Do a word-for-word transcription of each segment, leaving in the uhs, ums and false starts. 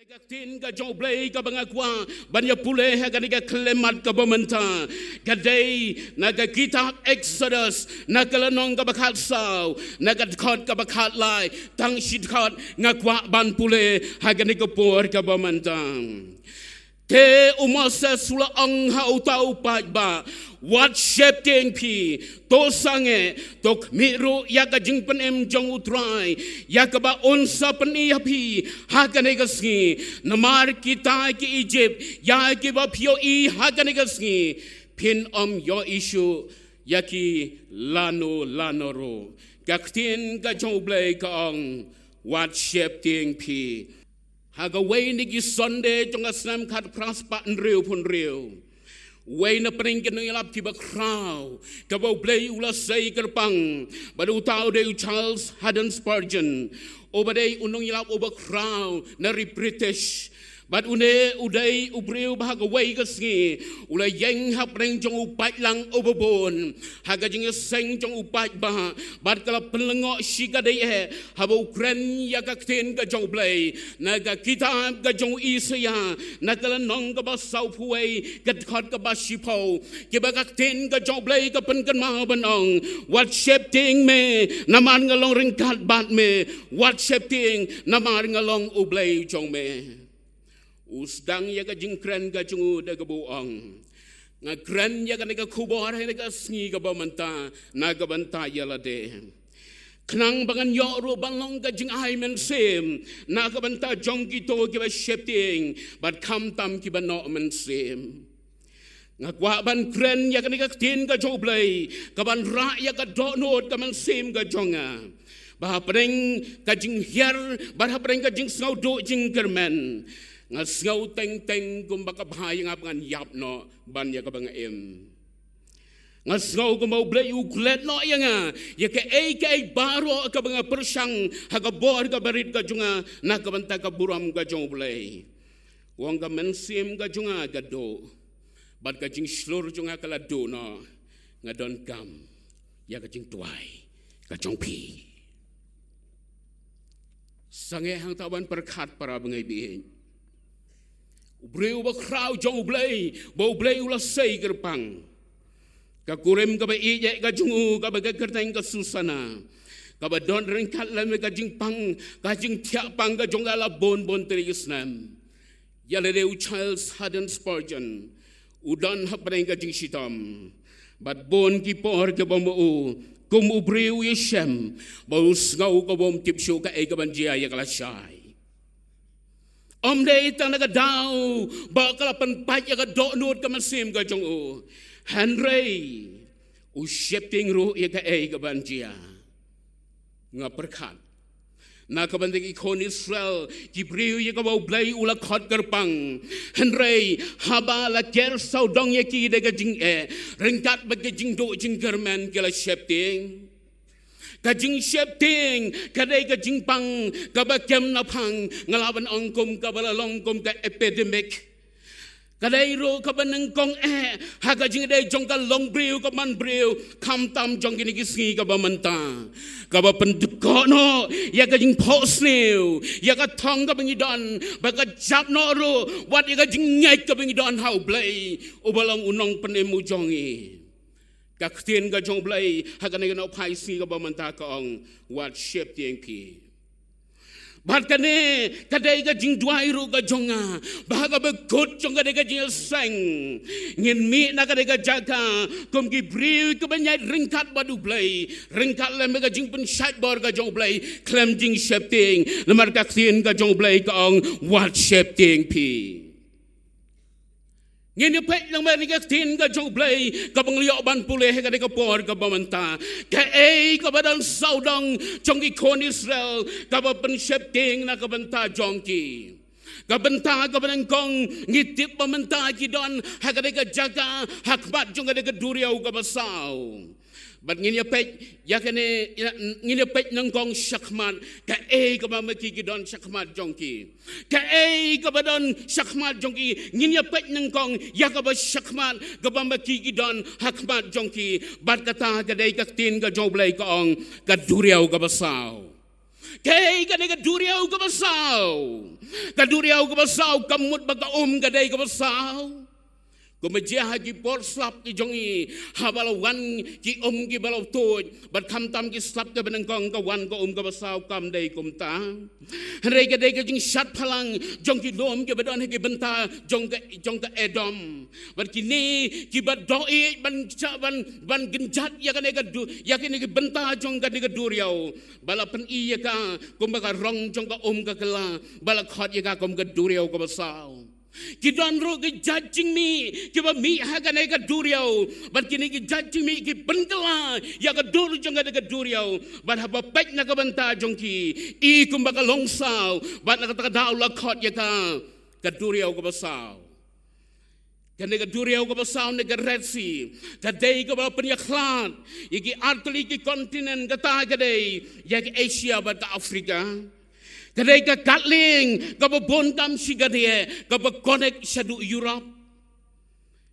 Ka ktien ka jong U Blei kaba nga kwah ban ïa pule ha kane ka khyllipmat kaba mynta ka dei na ka kitab Exodus, na ka lynnong kaba khatsaw, na ka dkhot kaba khatlai. Tang shi dkhot nga kwah ban pule ha kane ka por kaba mynta. Te u Moses u la ong ha uta u paidbah, wat sheptieng phi, to sangeh, to khmih ruh ïa ka jingpynim jong U Trai, ïa kaba un sa pyni ha phi ha kane ka sngi. Namar kita ki Ijipt, ïa kiba phi ïohi ha kane ka sngi, phin ym ïohi shuh ïa ki lano lano ruh. Ka ktien ka jong U Blei ka ong, wat sheptieng phi. Ha kawei na ki Sunday jong ka snem khatphra spah hynriewphew hynriew, uwei na pdeng ki nongïalap kiba khraw kaba U Blei u la sei kyrpang, bad uta u dei u Charles Haddon Spurgeon, uba dei u nongïalap uba khraw na ri British. Bad une u dei u briew ba ha kawei ka sngi u la ïeng hapdeng jong u paidlang uba bun, ha ka jingïaseng jong u paidbah, bad ka la pynlyngngoh shikatdei eh haba u kren ïa ka ktien ka jong U Blei na ka kitab ka jong u Isaïah, na ka lynnong kaba sawphew wei, ka dkhot kaba shiphew, kiba ka ktien ka jong U Blei ka pynkynmaw ban ong, wat sheptieng me, namar nga long ryngkat bad me, wat sheptieng, namar nga long U Blei jong me. U sdang ïa ka jingkren ka jong u da kaba u ong, nga kren ïa kane ka khubor ha kane ka sngi kaba mynta na ka bynta ïa lade. Khnang ba ngan ïoh ruh ban long ka jingai mynsiem na ka bynta jong kito kiba sheptieng bad khamtam kiba noh mynsiem. Nga kwah ban kren ïa kane ka ktien ka jong U Blei kaban rah ïa ka dohnud ka mynsiem ka jong nga, ba hapdeng ka jinghiar bad hapdeng ka jingsngewduh jingkyrmen, nga sngew teng teng kumba ka bha ïa nga ba ngan ïap noh ban ïa kaba nga im. Nga sngew kumba U Blei u klet noh ïa nga ïa kaei kaei baroh kaba nga pyrshang ha ka bor kaba rit ka jong nga na ka bynta ka burom ka jong U Blei. U ong, ka mynsiem ka jong nga ka duh, bad ka jingshlur jong nga ka la duh noh. Nga donkam ïa ka jingduwai ka jong phi. Sangeh hangta ban pyrkhat, para bangeit baieit. U briew ba khraw jong U Blei, ba U Blei u la sei kyrpang. Ka kurim kaba ïeit ka jong u kaba ka kyrteng ka Susana, kaba don ryngkat lem ka jingpang, ka jingthiah pang ka jong ka la bun bun tylli ki snem. Ïa lade u Charles Haddon Spurgeon u don hapdeng ka jingshitom. Bad bun ki por kiba ma u kum u briew u ïashem, ba u sngew ka bym tip shuh kaei kaban jia ïa ka lashai. Ym dei tang na ka daw ba ka la pynpait ïa ka dohnud ka mynsiem ka jong u, hynrei u sheptieng ruh ïa kaei kaban jia. Nga pyrkhat, na ka bynta ki khun Israel, ki briew ïa kiba U Blei u la khot kyrpang, hynrei haba la ker sawdong ïa ki da ka jingeh, ryngkat bad ka jingduh jingkyrmen ki la sheptieng. Ka jingsheptieng ka dei ka jingpang kaba kem na phang, nga lah ban ong kum kaba la long kum ka epidemic. Ka dei ruh kaba nyngkong eh ha ka jingdei jong ka longbriew ka manbriew, khamtam jong kine ki sngi kaba mynta, kaba pyndkoh noh ïa ka jingphohsniew ïa ka thong kaba ngi don, ba ka jap noh ruh wat ïa ka jingngeit kaba ngi don ha U Blei uba long u nongpynim u jong ngi. Ka ktien ka jong U Blei ha kane ka nohphai sngi kaba mynta ka ong, wat sheptieng phi. Bad kane ka dei ka jingduwai ruh ka jong nga, ba ha kaba kut jong ka dei ka jingïaseng, ngin mih na ka dei ka jaka kum ki briew kiba ïaid ryngkat bad U Blei, ryngkat lem bad ka jingpynshait bor ka jong U Blei khlem jingsheptieng. Namar ka ktien ka jong U Blei ka ong, wat sheptieng phi. Ngin ïa peit lang bad ka ktien ka jong U Blei kaba ngi la ïoh ban pule ha kane ka por kaba mynta. Kaei kaba don sawdong jong ki khun Israel kaba pynsheptieng na ka bynta jong ki? Ka bynta kaba nyngkong, ngi tip ba mynta ki don ha kane ka jaka ha khmat jong kane ka duriaw kaba saw. Bad ngin ïa peit ïa kane, ngin ïa peit nyngkong shakhmat kaei kaba ma ki ki don shakhmat jong ki. Kaei kaba don shakhmat jong ki, ngin ïa peit nyngkong ïa kaba shakhmat kaba ma ki ki don ha khmat jong ki. Bad kata ka dei ka ktien ka jong U Blei ka ong, ka duriaw kaba saw. Kaei kane ka duriaw kaba saw? Ka duriaw kaba saw kam mut ba ka um ka dei kaba saw. Kumba jia ha ki por slap ki jong i, haba la wan ki um kiba la tuid, bad khamtam ki slap kaba nyngkong ka wan ka um kaba saw, kam dei kumta. Hynrei ka dei ka jingshad phalang jong ki lum kiba don ha ki bynta jong ka, jong ka Edom. Bad kine kiba doh ïeit ban cha, ban, ban kynjat ïa kane ka du, ïa kine ki bynta jong kane ka duriaw, ba la pyni ïa ka kumba ka rong jong ka um ka kylla, ba la khot ïa ka kum ka duriaw kaba saw. Ki don ruh ki jait jingmih kiba mih ha kane ka duriaw. Bad kine ki jait jingmih ki pynkylla ïa ka dur jong kane ka duriaw. Bad haba peit na ka bynta jong ki, i kumba ka long saw. Bad na kata ka daw la khot ïa ka, ka duriaw kaba saw. Kane ka duriaw kaba saw na ka Red Sea ka dei kaba pynïakhlad ïa ki artylli ki kontinent, kata ka dei ïa ka Asia bad ka Afrika. Ka dei ka katlieng kaba bun tam shi kadiah, kaba connect shaduh Europe.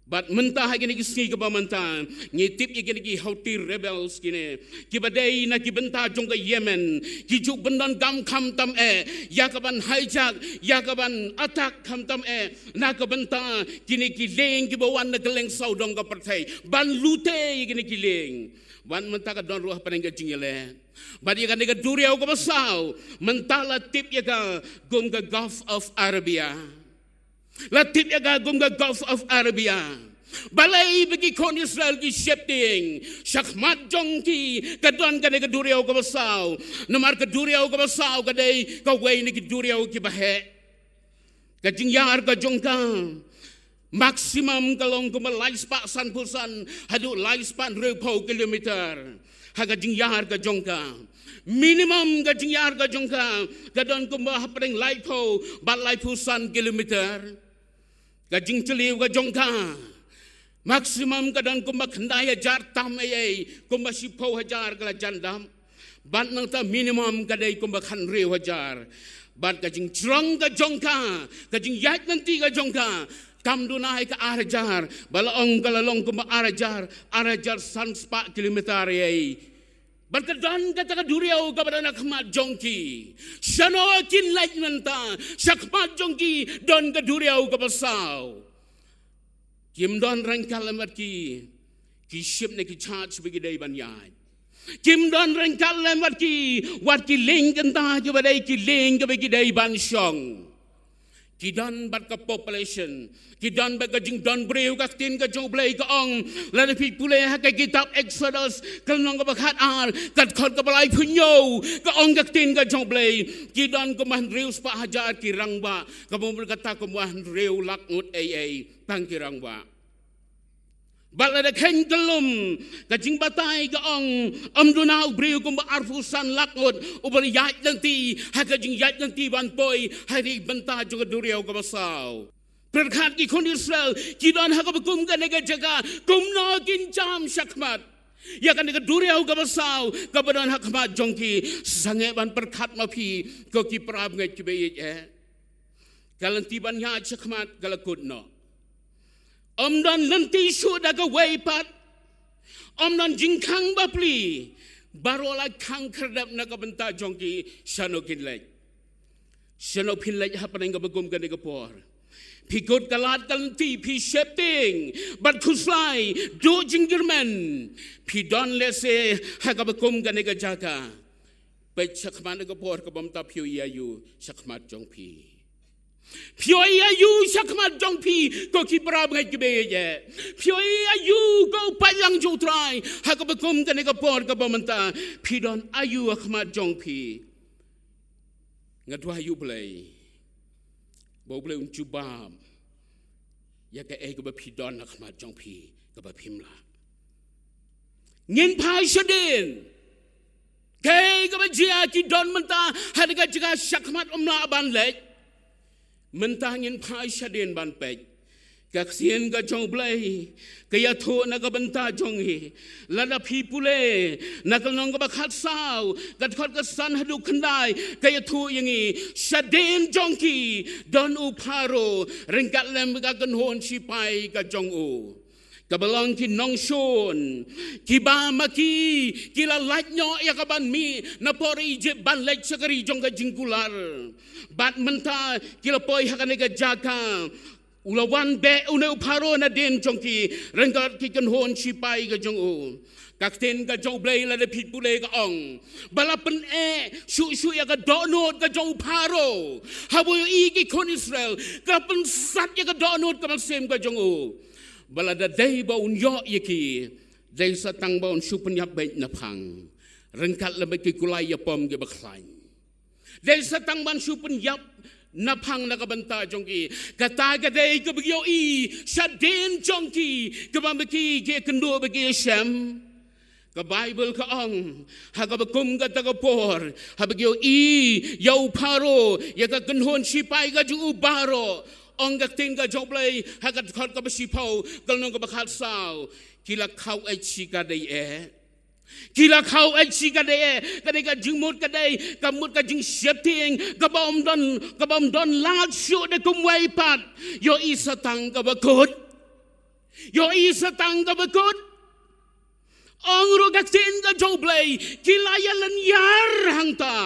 Bad mynta ha kine ki sngi kaba mynta, ngi tip ïa kine ki Houthi rebels kine, kiba dei na ki bynta jong ka Yemen, ki ju pyndonkam khamtam eh ïa ka ban hijack, ïa ka ban attack khamtam eh na ka bynta kine ki lieng kiba wan na kylleng sawdong ka pyrthei, ban lute ïa kine ki lieng. Bad mynta ka don ruh hapdeng ka jingïaleh. Bad ïa kane ka duriaw kaba saw, mynta la tip ïa ka kum ka Gulf of Arabia. La tip ïa ka kum ka Gulf of Arabia. Balei ba ki khun Israel ki sheptieng? Shakhmat jong ki ka don kane ka duriaw kaba saw. Namar ka duriaw kaba saw ka dei kawei na ki duriaw kiba heh. Ka jingïar ka jong ka maximum ka long kumba lai spah sanphew san haduh lai spah hynriewphew kilometer. Ha ka jingïar ka jong ka, minimum ka jingïar ka jong ka ka don kumba hapdeng laiphew bad laiphew san kilometer. Ka jingtylli ka jong ka maximum ka don kumba khyndai hajar tam ei ei, kumba shiphew hajar ka la jan dap. Bad nangta minimum ka dei kumba khathynriew hajar. Bad ka jingjrong ka jong ka, ka jingïaid lynti ka jong ka, kam duna ïa ka ar hajar, ba la ong ka la long kumba ar hajar, ar hajar san spah kilometer ei ei. Bad ka don kata ka duriaw kaba don ha khmat jong ki. Shano kin leit mynta? Shakhmat jong ki don ka duriaw kaba saw. Kim don ryngkat lem bad ki ki ship ne ki jahaj ba ki dei ban ïaid. Kim don ryngkat lem bad ki, wat ki lieng kynta kiba dei ki lieng kiba ki dei ban shong. Ki don bad ka population, ki don bad ka jingdon briew. Ka ktien ka jong U Blei ka ong, lada phi pule ha ka kitab Exodus ka lynnong kaba khatar, ka dkhot kaba laiphew hynñiew, ka ong ka ktien ka jong U Blei, ki don kumba hynriew spah hajar ki rangbah, kaba mut kata kumba hynriew lak ngut ei ei tang ki rangbah. Bad lada kheiñ ka lum, ka jingbatai ka ong, ym duna u briew kumba arphew san lak ngut uba ïaid lynti ha ka jingïaid lynti ban poi ha ri bynta jong ka duriaw kaba saw. Pyrkhat ki khun Israel, ki don ha kaba kum kane ka jaka, kumno kin jam shakhmat ïa kane ka duriaw kaba saw kaba don ha khmat jong ki? Sangeh ban pyrkhat ma phi, ko ki para bangeit kiba ïeit eh. Ka lynti ban ïaid shakhmat ka la kut noh. Ym don lynti shuh da kawei pat. Ym don jingkhang bapli. Baroh la khang khyrdep na ka bynta jong ki. Shano kin leit? Shano phin leit hapdeng kaba kum kane ka por? Phi kut ka lad ka lynti, phi sheptieng bad khuslai, duh jingkyrmen. Phi don lehse ha kaba kum kane ka jaka. Peit shakhmat ka por kaba mynta, phi ïohi aïu shakhmat jong phi? Phi ïohi aïu shakhmat jong phi, ko ki para bangeit kiba ïeit eh? Phi ïohi aïu, ko u paidlang jong U Trai, ha kaba kum kane ka por kaba mynta? Phi don aïu ha khmat jong phi? Nga duwai ïa U Blei ba U Blei un jubab ïa kaei kaba phi don ha khmat jong phi kaba phim lah. Ngin phai shadien. Kaei kaba jia, ki don mynta ha ka jaka shakhmat, ym lah ban leit. Mynta ngin phai shadien ban peit. Ka ktien ka jong U Blei ka ïathuh na ka bynta jong ngi. Lada phi pule na ka lynnong kaba khatsaw, ka dkhot ka san haduh khyndai, ka ïathuh ïa ngi, shadien jong ki don u Pharaoh ryngkat lem ka kynhun shipai ka jong u. kaba long ki nongshun, kiba ma ki ki la lait noh ïa ka ban mih na por Egypt ban leit sha ka ri jong ka jingkular. Bad mynta ki la poi ha kane ka jaka, u la wan beh une u Pharaoh nadien jong ki ryngkat ki kynhun shipai ka jong u. Ka ktien ka jong U Blei lada phi pule ka ong ba la pyneh shuh shuh ïa ka dohnud ka jong u Pharaoh. Haba u ïohi ki khun Israel, ka la pynsat ïa ka dohnud ka mynsiem ka jong u. Ba lada dei ba un ïoh ïa ki, dei sa tang ba un shu pynïap beit na phang ryngkat lem bad ki kulai ïapom kiba khlaiñ. Dei sa tang ban shu pynïap na phang na ka bynta jong ki. Kata ka dei kaba ki ïohi shadien jong ki, kaba ma ki ki kynduh ba ki shem. Ka Baibl ka ong, ha kaba kum kata ka por, haba ki ïohi ïa u Pharaoh, ïa ka kynhun shipai ka jong u baroh, ong ka ktien ka jong U Blei ha ka dkhot kaba shiphew, ka lynnong kaba khatsaw, ki la khaw eit shi ka dei eh. Ki la khaw eit shi ka dei eh, ka dei ka jingmut ka dei, ka mut ka jingsheptieng, kaba ym don, kaba ym don lad shuh da kumwei pat. Ïohi sa tang kaba kut. Ïohi sa tang kaba kut. Ong ruh ka ktien ka jong U Blei, ki la ïa lynñiar hangta.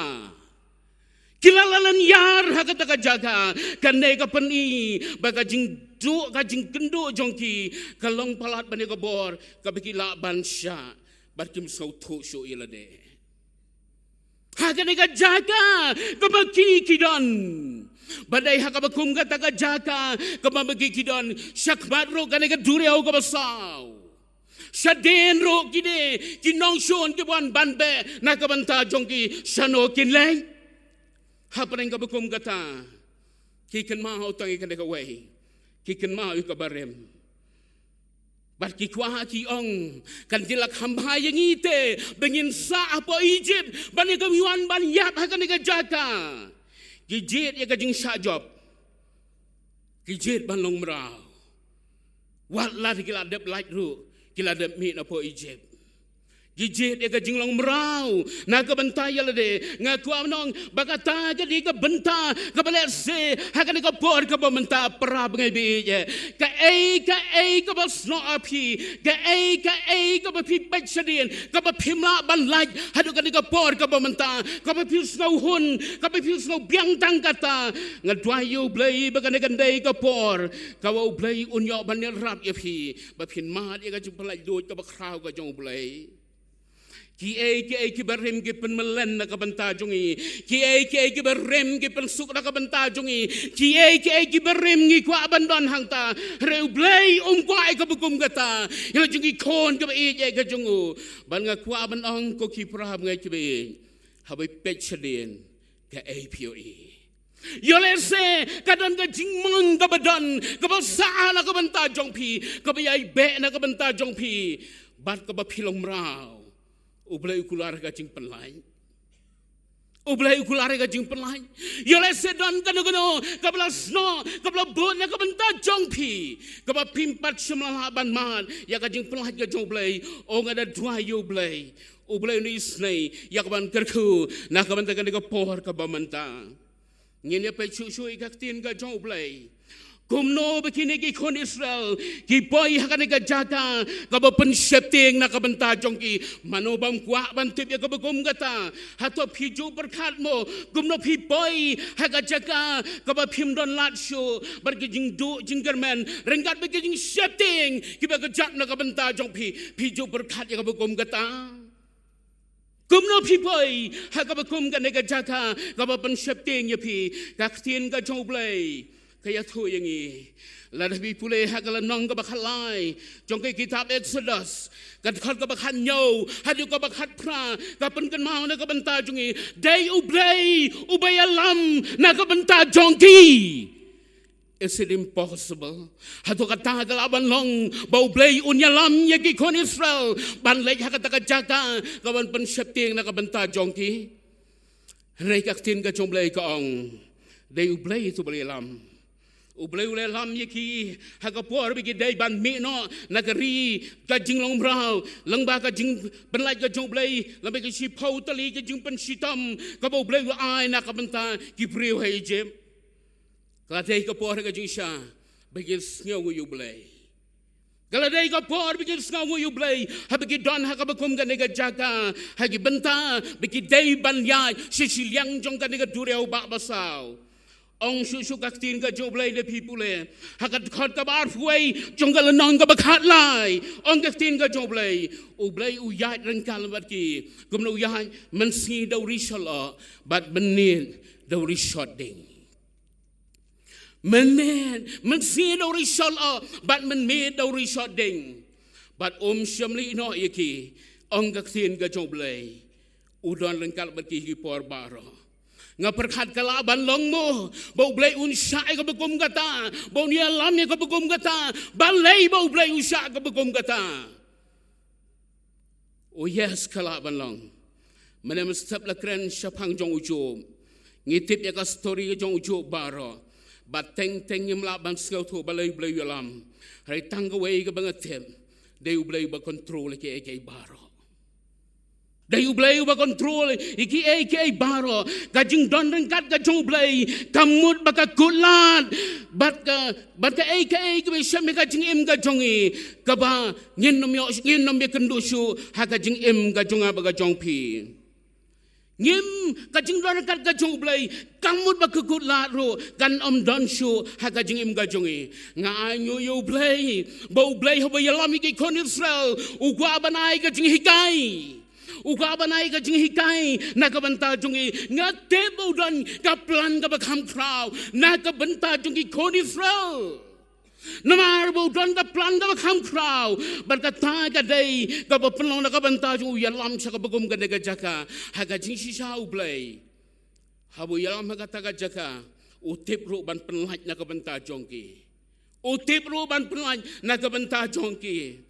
Ki la la lynñiar ha kata ka jaka, kane ka pyni ba ka jingduh, ka jingkynduh jong ki, ka long palat ban ïa ka bor, kaba ki lah ban shah, bad kim sngewthuh shuh ïa lade. Ha kane ka jaka, kaba ki ki don. Ba dei ha kaba kum kata ka jaka, kaba ma ki ki don, shakhmat ruh kane ka duriaw kaba saw. Shadien ruh kine ki nongshun ki wan ban beh na ka bynta jong ki, shano kin leit. Hapdeng kaba kum kata, ki kynmaw tang ïa kane kawei. Ki kynmaw ïa kaba rim. Bad ki kwah ki ong, kan ïa la kham bha ïa ngi te ba ngin sah hapoh Egypt, ban ïa ka wan ban ïap ha kane ka jaka. Ki jied ïa ka jingshah jop. Ki jied ban long mraw. Wat la ki la dep lait ruh, ki la dep mih napoh Egypt. Ki jied ïa ka jinglong mraw na ka bynta ïa lade. Nga kwah ban ong ba kata ka dei ka bynta kaba lehse ha kane ka por kaba mynta, para bangeit ba ïeit. Kaei kaei kaba snoh ha phi, kaei kaei kaba phi peit shadien, kaba phim lah ban lait haduh kane ka por kaba mynta, kaba phi sngewhun, kaba phi sngewbiang tang kata, nga duwai ïa U Blei ba kane kan dei ka por kaba U Blei un ïoh ban ïarap ïa phi, ba phin mad ïa ka jingpynlait luid kaba khraw ka jong U Blei. Kiei kiei kiba rim ki pynmyllen na ka bynta jong ngi. Kiei kiei kiba rim ki pynsuk na ka bynta jong ngi. Kiei kiei kiba rim ngi kwah ban don hangta, hynrei U Blei um kwah ïa kaba kum kata ïa la jong ki khun kiba ïeit ïa ka jong u. Bad nga kwah ban ong, ko ki para bangeit kiba ïeit, haba phi peit shadien, kaei phi ïohi? Ïoh lehse ka don ka jingmong kaba don, kaba sah na ka bynta jong phi, kaba ïai beh na ka bynta jong phi, bad kaba phi long mraw. U Blei u kular ka jingpynlait. U Blei u kular ka jingpynlait. Ïoh lehse don kano kano kaba la snoh, kaba la bud na ka bynta jong phi, kaba phim pat shym la lah ban mad ïa ka jingpynlait ka jong U Blei. Ong, nga da duwai ïa U Blei, U Blei un isynei ïa ka ban kyrkhu na ka bynta kane ka por kaba mynta. Ngin ïa peit shuh shuh ïa ka ktien ka jong U Blei. Kumno ba kine ki khun Israel ki poi ha kane ka jaka kaba pynsheptieng na ka bynta jong ki. Mano bym kwah ban tip ïa kaba kum kata? Hato phi ju pyrkhat mo kumno phi poi ha ka jaka kaba phim don lad shuh bad ki jingduh jingkyrmen ryngkat bad ki jingsheptieng kiba kjat na ka bynta jong phi? Phi ju pyrkhat ïa kaba kum kata? Kumno phi poi ha kaba kum kane ka jaka kaba pynsheptieng ïa phi? Ka ktien ka jong U Blei ka ïathuh ïa ngi. Lada phi pule ha ka lynnong kaba khatlai jong ka kitab Exodus, ka dkhot kaba khathynñiew haduh kaba khatphra, ka pynkynmaw na ka bynta jong ngi, dei U Blei uba ïalam na ka bynta jong ki. Is it impossible? Hato kata ka lah ban long ba U Blei un ïalam ïa ki khun Israel ban leit ha kata ka jaka kaban pynsheptieng na ka bynta jong ki? Hynrei ka ktien ka jong U Blei ka ong, dei U Blei uba la ïalam. U Blei u la ïalam ïa ki ha ka por ba ki dei ban mih noh na ka ri ka jinglong mraw, lyngba ka jingpynlait ka jong U Blei, lyngba ki shiphew tylli ki jingpynshitom kaba U Blei u ai na ka bynta ki briew ha Egypt. Ka la dei ka por ka jingshisha ba kin sngew ïa U Blei. Ka la dei ka por ba ki sngewnguh ïa U Blei haba ki don ha kaba kum kane ka jaka, ha ki bynta ba ki dei ban ïaid sha shiliang jong kane ka duriaw bah basaw. Ong shuh shuh ka ktien ka jong U Blei, da phi pule ha ka dkhot kaba arphew wei jong ka lynnong kaba khatlai. Ong ka ktien ka jong U Blei, U Blei u ïaid ryngkat bad ki. Kumno u ïaid? Mynsngi da u ri shot oh, bad mynmiet da u ri shot ding. Mynmiet, mynsngi da u ri shot oh, bad mynmiet da u ri shot ding. Bad um shym leit noh ïa ki. Ong ka ktien ka jong U Blei, u don ryngkat bad ki ha ki por baroh. Nga pyrkhat ka lah ban long mo ba U Blei un shah ïa kaba kum kata, ba un ïalam ïa kaba kum kata? Balei ba U Blei u shah kaba kum kata? Oh yes, ka lah ban long. Mynne mynstep la kren shaphang jong u Job. Ngi tip ïa ka story ka jong u Job baroh. Bad teng teng ngim lah ban sngewthuh balei U Blei u ïalam. Hynrei tang kawei kaba nga tip, dei U Blei uba control ïa kiei kiei baroh. Dei U Blei uba control ïa kiei kiei baroh. Ka jingdon ryngkat ka jong U Blei ka mut ba ka kut lad bad ka, bad kaei kaei kaba shem ïa ka jingim ka jong ngi, kaba ngin ym ïoh, ngin ym ïakynduh shuh ha ka jingim ka jong nga bad ka jong phi. Ngim, ka jingdon ryngkat ka jong U Blei ka mut ba ka kut lad ruh kan ym don shuh ha ka jingim ka jong ngi. Nga ainguh ïa U Blei ba U Blei haba u ïalam ïa ki khun Israel, u kwah ban ai ka jinghikai. U kwah ban ai ka jinghikai na ka bynta jong ngi. Nga tip ba u don ka plan kaba kham khraw na ka bynta jong ki khun Israel. Namar ba u don ka plan kaba kham khraw, bad kata ka dei kaba pynlong na ka bynta jong u ïalam sha kaba kum kane ka jaka. Ha ka jingshisha U Blei, haba u ïalam ha kata ka jaka, u tip ruh ban pynlait na ka bynta jong ki. U tip ruh ban pynlait na ka bynta jong ki.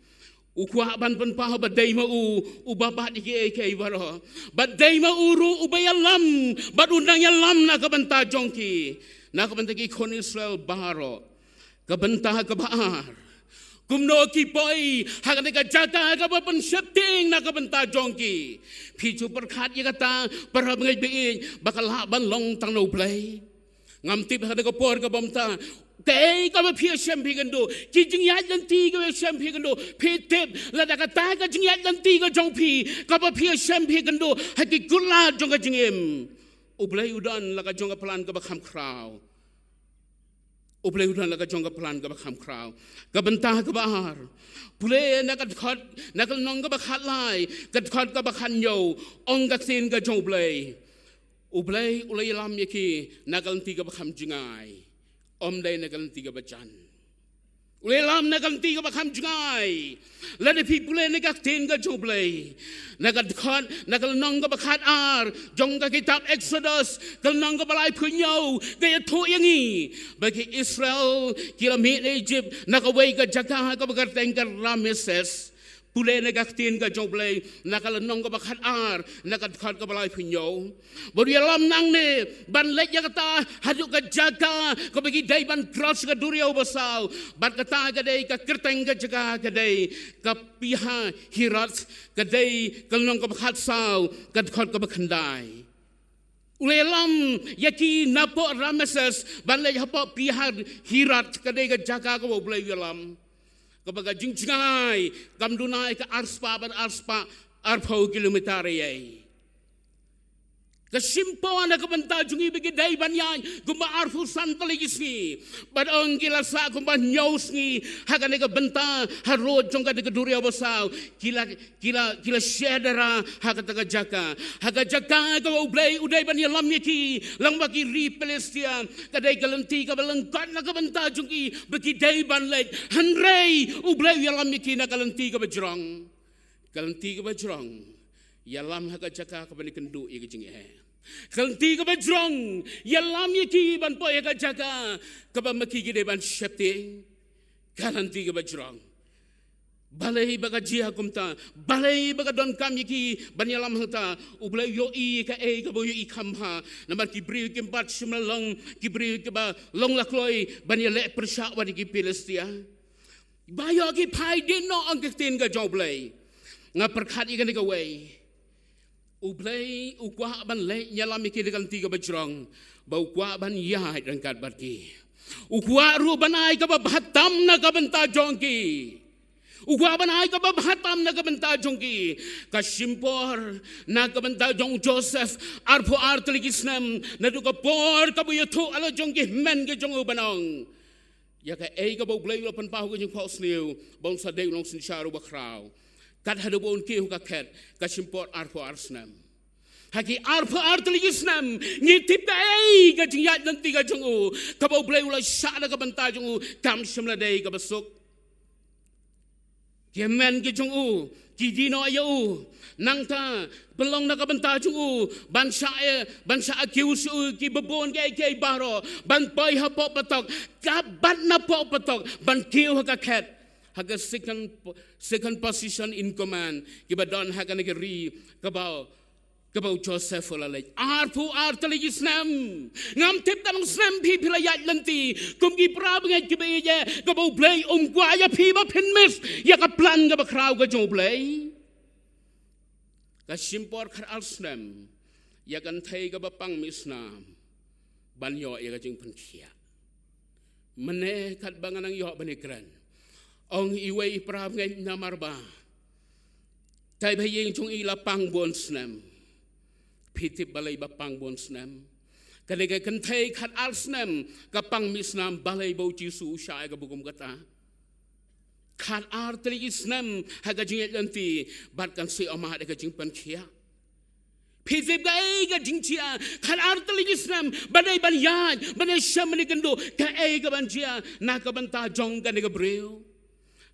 U kwah ban pynpaw ba dei ma u uba bat ïa kiei kiei baroh. Bad dei ma u ruh uba ïalam, bad u nang ïalam na ka bynta jong ki, na ka bynta ki khun Israel baroh. Ka bynta kaba ar, kumno ki poi ha kane ka jaka kaba pynsheptieng na ka bynta jong ki. Phi ju pyrkhat ïa kata, para bangeit ba ïeit, ba ka lah ban long tang na U Blei? Ngam tip ha kane ka por kaba mynta kaei kaba phi ïashem phi kynduh, ki jingïaid lynti kaba ïashem phi kynduh. Phi tip, lada kata ka jingïaid lynti ka jong phi kaba phi ïashem phi kynduh ha ki kutlad jong ka jingim, U Blei u don la ka jong ka plan kaba kham khraw. U Blei u don la ka jong ka plan kaba kham khraw. Ka bynta kaba ar, pule na ka dkhot, na ka lynnong kaba khatlai, ka dkhot kaba khathynñiew. Ong ka ktien ka jong U Blei, U Blei u la ïalam ïa ki na ka lynti kaba kham jngai, ym dei na ka lynti kaba jan. U la ïalam na ka lynti kaba kham jngai. Lada phi pule na ka ktien ka jong U Blei, na ka dkhot, na ka lynnong kaba khatar jong ka kitab Exodus, ka lynnong kaba laiphew hynñiew, ka ïathuh ïa ngi ba ki Israel ki la mih na Egypt na kawei ka jaka kaba kyrteng ka Rameses. Pule na ka ktien ka jong U Blei, na ka lynnong kaba khatar, na ka dkhot kaba laiphew hynñiew. Bad u ïalam nangne ban leit ïa kata haduh ka jaka kaba ki dei ban cross ka duriaw basaw. Bad kata ka dei ka kyrteng ka jaka ka dei ka Pi-hahiroth, ka dei ka lynnong kaba khatsaw, ka dkhot kaba khyndai. U la ïalam ïa ki napoh Rameses ban leit hapoh Pi-hahiroth, ka dei ka jaka kaba U Blei u ïalam, kaba ka jingjngai kam duna ïa ka arspah bad arspah arphew kilometer ïa. Ka shim por na ka bynta jong ngi ba ki dei ban ïaid kumba arphew san tylli ki sngi. Bad ong ki la sah kumba hynñiew sngi ha kane ka bynta harud jong kane ka duriaw basaw. Ki la, ki la, ki la shadara ha kata ka jaka, ha ka jaka kaba U Blei u dei ban ïalam ïa ki lyngba ki ri Philistia. Ka dei ka lynti kaba lyngkot na ka bynta jong ki ba ki dei ban leit. Hynrei U Blei u ïalam ïa ki na ka lynti kaba jrong. Ka lynti kaba jrong ïalam ha ka jaka kaba ngi kynduh ïa ka jingeh. Ka lynti kaba jrong ïalam ïa ki ban poi ha ka jaka kaba ma ki ki dei ban sheptieng. Ka lynti kaba jrong. Balei ba ka jia kumta? Balei ba ka donkam ïa ki ban ïalam hangta? U Blei u ïohi kaei kaba u ïohi kham bha. Namar ki briew kim pat shym la long ki briew kiba long la kloi ban ïaleh pyrshah wat ïa ki Philistia. Ba ïoh ki phai dien noh, ong ka ktien ka jong U Blei. Nga pyrkhat ïa kane kawei. U Blei u kwah ban leit ïalam ïa ki da ka lynti kaba jrong, ba u kwah ban ïaid ryngkat bad ki. U kwah ruh ban ai kaba bha tam na ka bynta jong ki. U kwah ban ai kaba bha tam na ka bynta jong ki. Ka shim por na ka bynta jong u Joseph, arphew ar tylli ki snem, naduh ka por kaba u ïathuh ïa la jong ki hynmen ki jong u ban ong ïa kaei kaba U Blei u la pynpaw ha ka jingphohsniew ba un sa dei u nongsynshar uba khraw. Kat haduh ba un kiew ha ka khet, ka shim por arphew ar snem. Ha ki arphew ar tylli ki snem, ngi tip kaei ka jingïaid lynti ka jong u, kaba U Blei u la shah na ka bynta jong u, kam shym la dei kaba suk. Ki hynmen ki jong u ki dih noh ïa u. Nangta pynlong na ka bynta jong u ban shah, eh, ban shah accuse ïa u kiba bun kiei kiei baroh, ban poi hapoh patok, ka bat napoh patok, ban kiew ha ka khet, ha ka second, second position in command kiba don ha kane ka ri kaba kaba u Joseph u la leit. Arphew ar tylli ki snem. Ngam tip katno snem phi, phi la ïaid lynti kum ki para bangeit kiba ïeit, kaba U Blei um kwah ïa phi ba phin miss ïa ka plan kaba khraw ka jong U Blei. Ka shim por khatar snem ïa ka kynthei kaba pang mih snam ban ïoh ïa ka jingpynkhiah. Mynne katba nga nang ïoh ban ïakren, ong iwei i para bangeit, namar ba tai ba ïing jong i la pang bun snem. Phi tip balei ba pang bun snem? Kane ka kynthei khatar snem ka pang mih snam, balei ba u Jisu u shah ïa kaba kum kata? Khatar tylli ki snem ha ka jingïaid lynti bad kan sa ïohmad ïa ka jingpynkhiah. Phi tip kaei ka jingjia? Khatar tylli ki snem ba dei ban ïaid, ban ïashem, ban ïakynduh, kaei kaban jia na ka bynta jong kane ka briew?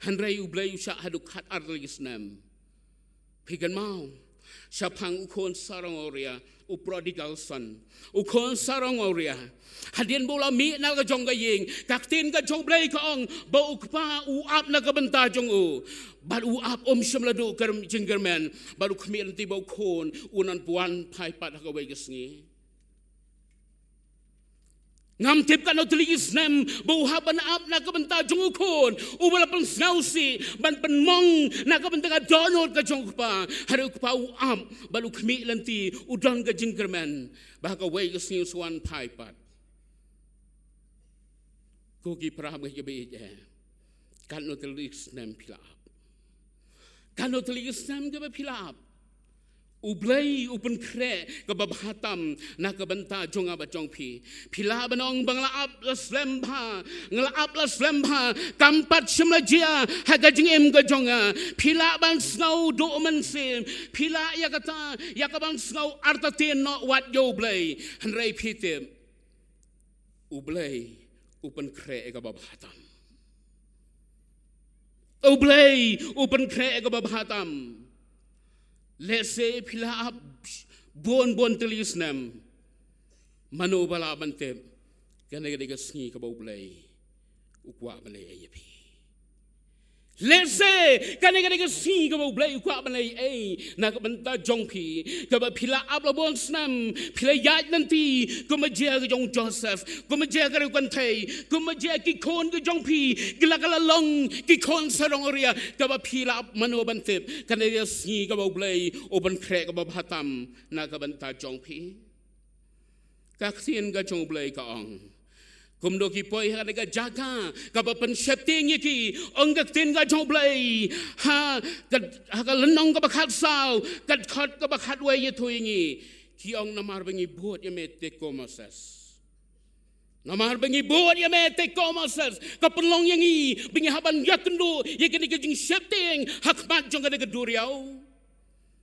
Hynrei U Blei u shah haduh khatar tylli ki snem. Phi kynmaw shaphang u khun sarong awria, u prodigal son, u khun sarong awria. Hadien ba u la mih na la ka jong ka ïing, ka ktien ka jong U Blei ka ong ba u kpa u ap na ka bynta jong u. Bad u ap um shym la duh ka jingkyrmen, bad u khmih lynti ba u khun un nang wan phai pat ha kawei ka sngi. Ngam tip katno tylli ki snem ba u hap ban ap na ka bynta jong u khun uba la pynsngewsih, ban pynmong na ka bynta ka dohnud ka jong u kpa. Hynrei u kpa u ap bad u khmih lynti, u don ka jingkyrmen ba ha kawei ka sngi un sa wan phai pat. Ko ki para bangeit kiba ïeit, katno tylli ki snem phi la ap? Katno tylli ki snem kiba phi la ap? U Blei u pynkhreh kaba bha tam na ka bynta jong nga bad jong phi. Phi lah ban ong ba nga la ap la slem bha, nga la ap la slem bha, kam pat shym la jia ha ka jingim ka jong nga. Phi lah ban sngew duh mynsiem, phi lah ïa kata, ïa kaban sngew artatien noh wat ïa U Blei. Hynrei phi tip, U Blei u pynkhreh ïa kaba bha tam. U Blei u pynkhreh ïa kaba bha tam. Lehse phi la ap bun bun tylli ki snem. Mano ba lah ban tip, kane ka dei ka sngi kaba U Blei u kwah ban leh ei ïa phi. Lehse kane ka dei ka sngi kaba U Blei u kwah ban leh ei na ka bynta jong phi, kaba phi la ap la bun snem, phi la ïaid lynti kumba jia ka jong u Joseph, kumba jia ka riew kynthei, kumba jia ki khun ka jong phi, ki la ka la long ki khun sarong awria, kaba phi la ap mano ban tip, kane ka dei ka sngi kaba U Blei u pynkhreh kaba bha tam na ka bynta jong phi. Ka ktien ka jong U Blei ka ong, kumno ki poi ha kane ka jaka kaba pynsheptieng ïa ki, ong ka ktien ka jong U Blei ha ka, ha ka lynnong kaba khatsaw, ka dkhot kaba khatwei, ïathuh ïa ngi, ki ong, namar ba ngi bud ïa me te ko Moses. Namar ba ngi bud ïa me te ko Moses, ka pynlong ïa ngi ba ngi hap ban ïakynduh ïa kane ka jingsheptieng ha khmat jong kane ka duriaw.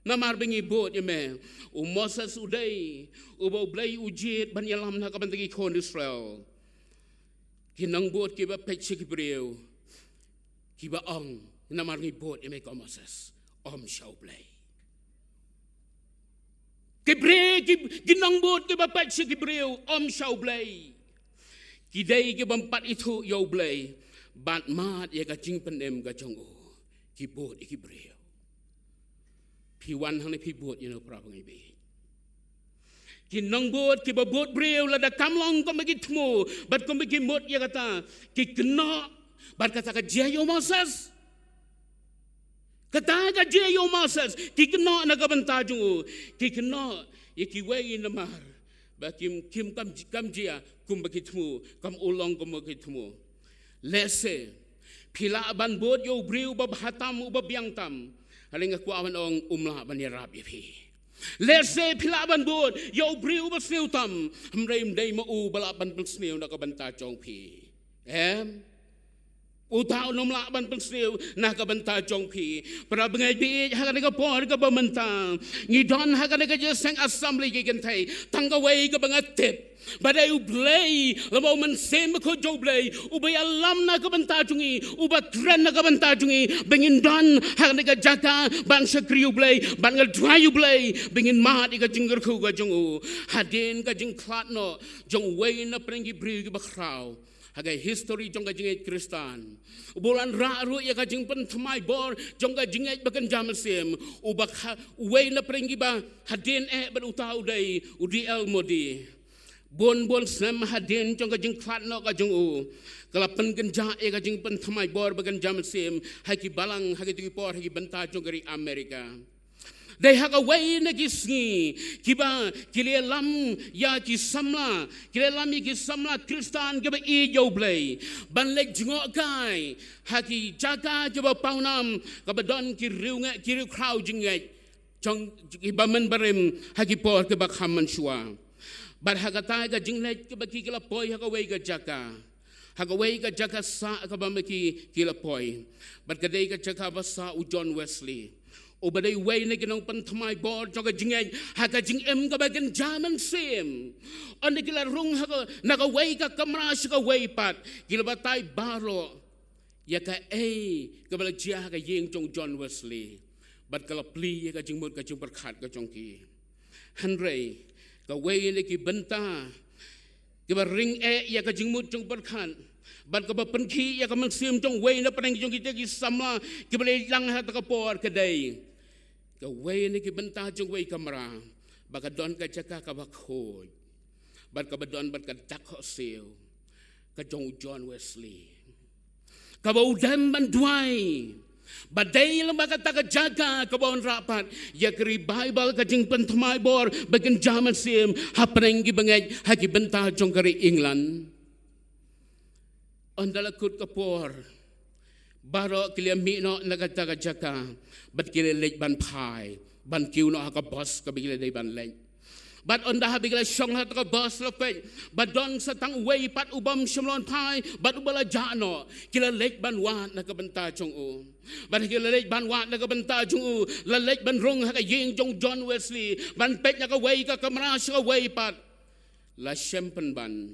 Namar ba ngi bud ïa me. U Moses u dei uba U Blei u jied ban ïalam na ka bynta ki khun Israel. Ki nongbud kiba peit sha ki briew, kiba ong, namar ngi bud ïa me ko Moses, ym sha U Blei. Ki briew, ki, ki nongbud kiba peit sha ki briew, ym sha U Blei. Ki dei ki bym pat ithuh ïa U Blei bad mad ïa ka jingpynim ka jong u. Ki bud ïa ki briew. Phi wan hangne phi bud ïa no para bangeit? Ki nongbud kiba bud briew lada kam long kumba ki thmu bad kumba ki mut ïa kata, ki kynnoh. Bad kata ka jia ïa u Moses. Kata ka jia ïa u Moses, ki kynnoh na ka bynta jong u. Ki kynnoh ïa kiwei namar ba kim, kim kam, kam jia kumba ki thmu, kam u long kumba ki thmu. Lehse Phi lah ban bud ïa u briew uba bha tam, uba biang tam, hynrei nga kwah ban ong um lah ban ïarap ïa phi. Lehse phi lah ban bud ïa u briew uba sniew tam, hynrei ym dei ma u ba lah ban pynsniew na ka bynta jong phi. Em? Uta un ym lah ban pynsniew na ka bynta jong phi. Para bangeit baieit, ha kane ka por kaba mynta ngi don ha kane ka jingïaseng assembly ki kynthei, tang kawei kaba nga tip, ba dei U Blei, lada U Mynsiem Bakhuid jong U Blei uba ïalam na ka bynta jong ngi, uba kren na ka bynta jong ngi, ba ngin don ha kane ka jaka ban shakri U Blei, ban ngai duwai U Blei, ba ngin mad ïa ka jingkyrkhu ka jong u. Hadien ka jingkhlad noh jong uwei na pdeng ki briew kiba khraw ha ka history jong ka jingngeit Khristan, uba u la wanrah ruh ïa ka jingpynthymmai bor jong ka jingngeit ba kynja mynsiem, uba kha-, uwei na pdeng kiba hadien eh bad uta u dei u D L Moody. Bun bun snem hadien jong ka jingkhlad noh ka jong u, ka la pynkynjah ïa ka jingpynthymmai bor ba kynja mynsiem ha ki balang, ha kito ki por, ha ki bynta jong ka ri Amerika. Dei ha kawei na ki sngi kiba ki la ïalam ïa ki samla, ki la ïalam ïa ki samla Khristan kiba ïeit ïa U Blei ban leit jngohkai ha ki jaka kiba pawnam, kaba don ki riewngeit, ki riewkhraw jingngeit jong kiba mynbarim ha ki por kiba kham mynshuwa. Bad ha kata ka jingleit kaba ki, ki la poi ha kawei ka jaka, ha kawei ka jaka sah kaba ma ki, ki la poi. Bad ka dei ka jaka ba sah u John Wesley, uba dei uwei na ki nongpynthymmai bor jong ka jingngeit ha ka jingim kaba kynja mynsiem. Ynda ki la rung ha ka, na kawei ka kamra sha kawei pat, ki la batai baroh ïa kaei kaba la jia ha ka ïing jong John Wesley. Bad ka la plie ïa ka jingmut ka jingpyrkhat ka jong ki. Hynrei kawei na ki bynta kiba ring eh ïa ka jingmut jingpyrkhat bad kaba pynkhih ïa ka mynsiem jong uwei na pdeng jong kita ki samla kiba la ïalang ha kata ka por ka dei kawei na ki bynta jong uwei ka kamra ba ka don ka jaka kaba khuid bad kaba don bad ka dak khohsiew ka jong u John Wesley, kaba u dem ban duwai. Ba dei lyngba kata ka jaka kaba u wanrah pat ïa ka revival, ka jingpynthymmai bor ba kynja mynsiem hapdeng ki bangeit ha ki bynta jong ka ri England. Ynda la kut ka por, baroh ki la mih noh na kata ka jaka bad ki la leit ban phai, ban kiew noh ha ka bos kaba ki la dei ban leit. Bad ynda haba ki la shong ha kata ka bos la peit ba don sa tang uwei pat u bym shym la wan phai bad uba la jah noh, ki la leit ban wad na ka bynta jong u. Bad ki la leit ban wad na ka bynta jong u, la leit ban rung ha ka ïing jong John Wesley, ban peit na kawei ka kamra sha kawei pat. La shem pynban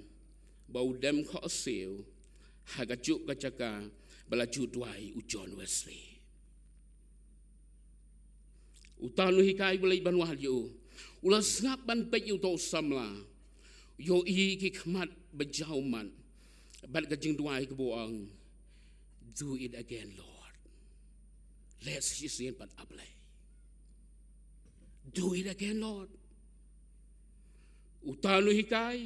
ba u dem khohsiew ha kajuh ka jaka ba la ju duwai u John Wesley. Uta u nonghikai u leit ban wad ïa u, u la sngap ban peit ïa uta u samla, u ïohi ki khmat ba jaw mat bad ka jingduwai kaba u ong, "Do it again, Lord." Leh sa shisien pat, A Blei. "Do it again, Lord." Uta u nonghikai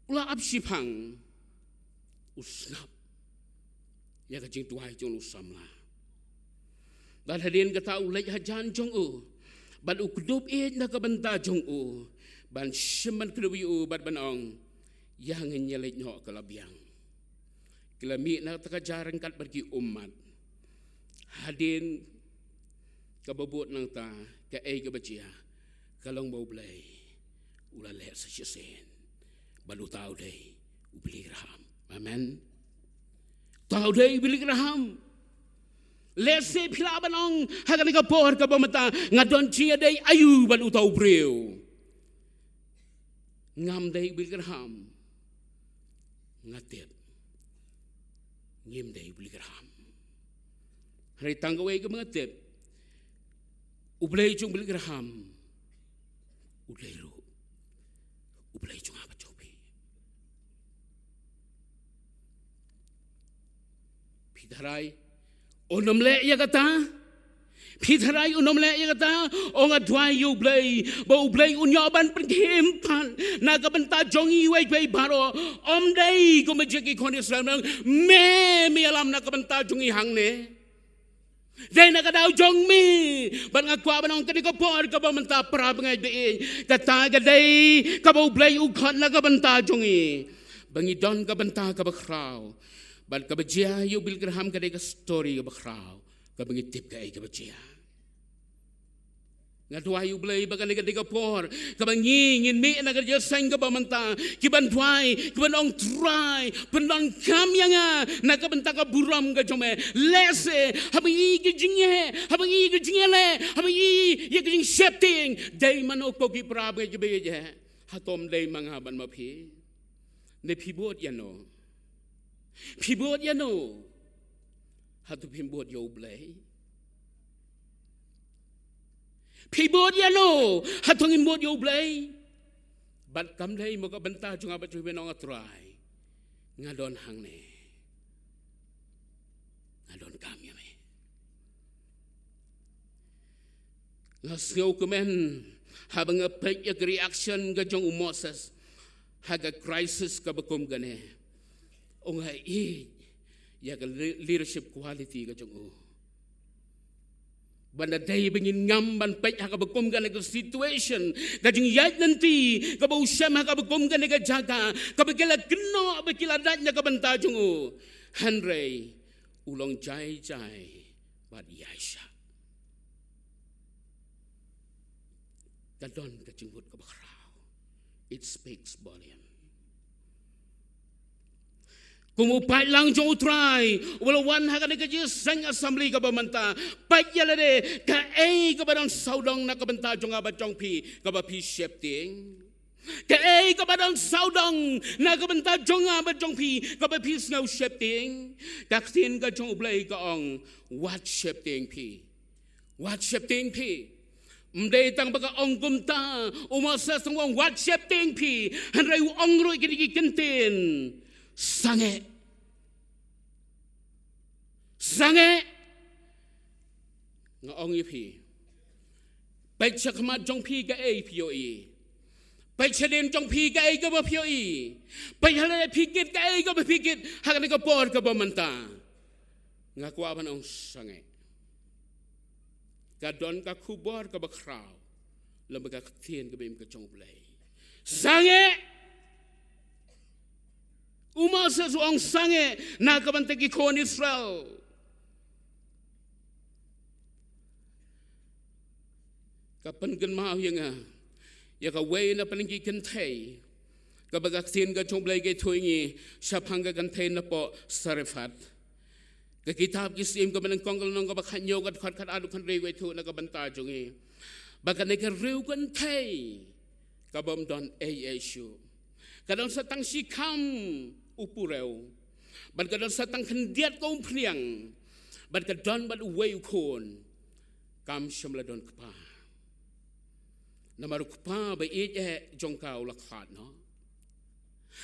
u la ap shiphang, u sngap ïa ka jingduwai jong u samla. Bad hadien kata u leit hajan jong u bad u kdup ïeit na ka bynta jong u, ban shim ban kdup ïa u bad ban ong, "Ïa ngin ïa leit noh, ka la biang." Ki la mih na kata ka jaka ryngkat bad ki ummat. Hadien kaba bud nangta, kaei kaba jia? Ka long ba U Blei u la leh sa shisien bad uta u dei u Billy Graham. Amen. Uta u dei u Billy Graham. Lehse phi lah ban ong ha kane ka por kaba mynta, "Nga don jingïadei aïu bad uta u briew?" Ngam dei u Billy Graham. Nga tip ngim dei u Billy Graham. Hynrei tang kawei kaba nga tip, U Blei jong u Billy Graham u dei ruh U Blei jong nga bad jong phi. Phi tharai un ym leh ïa kata? Phi tharai un ym leh ïa kata? Ong, nga duwai ïa U Blei ba U Blei un ïoh ban pynkhim pat na ka bynta jong ngi iwei pa iwei baroh. Ym dei kumba jia ki khun Israel, me, me ïalam na ka bynta jong ngi hangne. Dei na ka daw jong me. Bad nga kwah ban ong kane ka por kaba mynta, para bangeit baieit, kata ka dei kaba U Blei u khot na ka bynta jong ngi, ba ngi don ka bynta kaba khraw, Bad kaba jia ïa u Billy Graham ka dei ka story kaba khraw, kaba ngi tip kaei kaba jia. Nga duwai ïa u Blei ba kane ka dei ka por kaba ngi ngin mih na ka jingïaseng kaba mynta, ki ban duwai, ki ban ong Trai, pyndonkam ïa nga na ka bynta ka burom ka jong me. Lehse haba ngi ïohi ki jingeh, haba ngi ïohi ki jingeh leh, haba ngi ïohi ïa ki jingsheptieng, dei mano ko ki para bangeit kiba ïeit? Hato ym dei ma nga bad ma phi? Ne phi bud ïano? Phi bud ïano? Hato phim bud ïa u Blei? Phi bud ïano? Hato ngim bud ïa u Blei? Bad kam dei mo ka bynta jong nga bad jong phi ban ong, Trai, nga don hangne, nga donkam ïa me. Nga sngewkmen haba nga peit ïa ka reaction ka jong u Moses ha ka crisis kaba kum kane. Ong ha i ïa ka le-, leadership quality ka jong u. Ban da dei ba ngin ngam ban peit ha kaba kum kane ka situation, ka jingïaid lynti kaba u shem ha kaba kum kane ka jaka, kaba ki la kynnoh ba ki la dait na ka bynta jong u. Hynrei u long jai jai bad ïaishah. Ka don ka jingmut kaba khraw. It speaks volume. Kum u paidlang jong u Trai uba la wan ha kane ka jingïaseng assembly kaba mynta, peit ïa lade, kaei kaba don sawdong na ka bynta jong nga bad jong phi kaba phi sheptieng? Kaei kaba don sawdong na ka bynta jong nga bad jong phi kaba phi sngew sheptieng? Ka ktien ka jong u Blei ka ong, wat sheptieng phi. Wat sheptieng phi. Ym dei tang ba ka ong kumta u Moses, tang ba u ong wat sheptieng phi, hynrei u ong ruh kine ki kyntien: Sangeh. Sangeh. Nga ong ïa phi, peit sha khmat jong phi kaei phi ïohi. Peit shadien jong phi kaei kaba phi ïohi. Peit ha lade phi kit kaei kaba phi kit ha kane ka por kaba mynta. Nga kwah ban ong sangeh. Ka don ka khubor kaba khraw lem bad ka ktien kaba im ka jong u Blei. Sangeh. U Moses u ong sangeh na ka bynta ki khun Israel. Ka pynkynmaw ïa nga ïa kawei na pdeng ki kynthei kaba ka ktien ka jong u Blei ka ïathuh ïa ngi shaphang ka kynthei napoh Sarephat. Ka kitab Ki Syiem kaba nyngkong, ka lynnong kaba khathynñiew, ka dkhot khatar haduh khathynriew, ka ïathuh na ka bynta jong ngi ba kane ka riewkynthei ka bym don ei ei shuh. Ka don sa tang shi kham u purew, bad ka don sa tang khyndiat ka umphniang, bad ka don bad uwei u khun. Kam shym la don kpa. Namar u kpa ba ïeit eh jong ka u la khlad noh.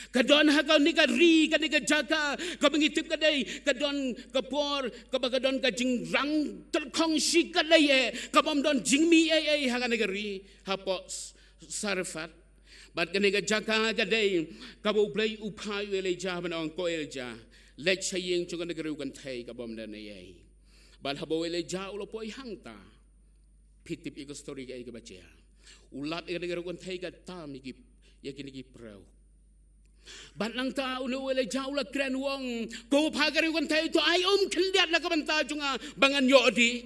Ka don ha kane ka ri, kane ka jaka kaba ngi tip ka dei, ka don ka por kaba ka don ka jingrang tyrkhong shikatdei eh, ka bym don jingmih ei ei ha kane ka ri hapoh Sarephat. Bad kane ka jaka ka dei kaba u Blei u phah ïa u Elijah ban ong, ko Elijah, leit sha ïing jong kane ka riewkynthei ka bym don ei ei. Bad haba u Elijah u la poi hangta, phi tip ïa ka story kaei kaba jia. U lap ïa kane ka riewkynthei ka tam ïa ki, ïa kine ki purew. Bad nangta une u Elijah u la kren u ong, ko u phah ka riewkynthei, to ai um khyndiat na ka bynta jong nga ba ngan ïoh dih.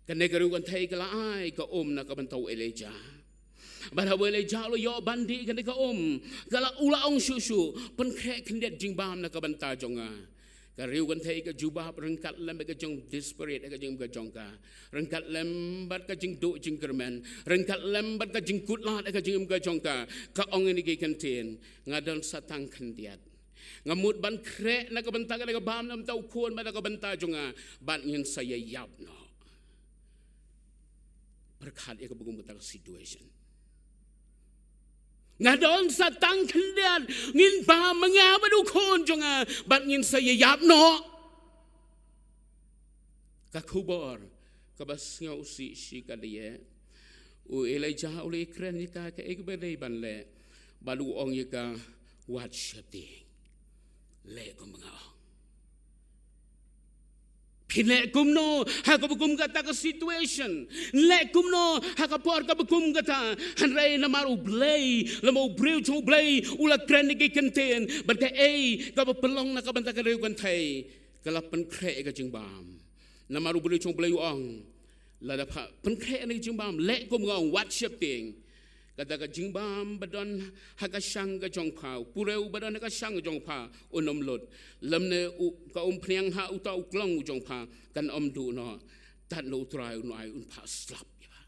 Kane ka riewkynthei ka la ai ka um na ka bynta u Elijah. Bad haba u Elijah u la ïoh ban dih kane ka um, ka la, u la ong shuh shuh, pynkhreh khyndiat jingbam na ka bynta jong nga. Ka riewkynthei ka jubab ryngkat lem bad ka jingdesperate ha ka jingim ka jong ka, ryngkat lem bad ka jingduh jingkyrmen, ryngkat lem bad ka jingkutlad ha ka jingim ka jong ka. Ka ong ïa kine ki kyntien, nga don sa tang khyndiat. Nga mut ban khreh na ka bynta kane ka bam na ka bynta u khun bad na ka bynta jong nga, bad ngin sa ïaïap noh. Pyrkhat ïa kaba kum kata ka situation. Nga don sa tang khyndiat, ngin bam ma nga bad u khun jong nga, bad ngin sa ïaïap noh. Ka khubor kaba sngewsih shikatdei eh, u Elijah u la ïakren ïa ka kaei kaba dei ban leh, bad u ong ïa ka, wat sheptieng, leh kumba nga ong. Kin leh kumno ha kaba kum kata ka situation? Leh kumno ha ka por kaba kum kata? Hynrei namar U Blei, lymne u briew jong U Blei u la kren ïa ki kyntien, bad kaei kaba pynlong na ka bynta ka riew kynthei? Ka la pynkhreh ïa ka jingbam. Namar u briew jong U Blei u ong, lada pha pynkhreh ïa ka jingbam, leh kum nga ong, wat sheptieng. Kata ka jingbam ba don ha ka shang ka jong pha, u purew ba don ha ka shang ka jong pha, un ym lut. Lymne u, ka umphniang ha uta u klong u jong pha kan ym duh noh. Tad noh U Trai un ai, un phah slap ïa pha.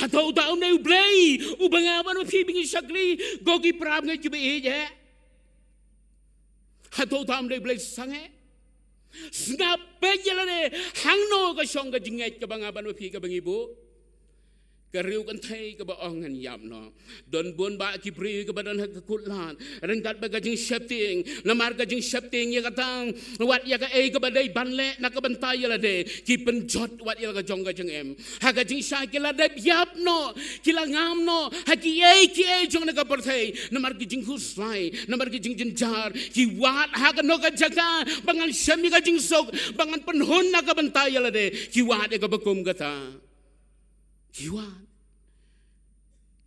Hato uta um dei U Blei uba nga bad ma phi ba ngi shakri, ko ki para bangeit kiba ïeit eh? Hato uta um dei U Blei sangeh? Sngap, peit ïa lade, hangno ka shong ka jingngeit kaba nga bad ma phi kaba ngi buh? Ka riew kynthei kaba ong ngan ïap noh. Don bun bah ki briew kaba don ha ka kut lad ryngkat bad ka jingsheptieng. Namar ka jingsheptieng ïa kata, wat ïa kaei kaba dei ban leh na ka bynta ïa lade, ki pynjot wat ïa la ka jong ka jingim. Ha ka jingshai ki la dep ïap noh, ki la ngam noh ha kiei kiei jong na ka pyrthei. Namar ki jingkhuslai, namar ki jingjynjar, ki wad ha kano ka jaka ba ngan shem ïa ka jingsuk, ba ngan pynhun na ka bynta ïa lade, ki wad ïa kaba kum kata. Ki wad.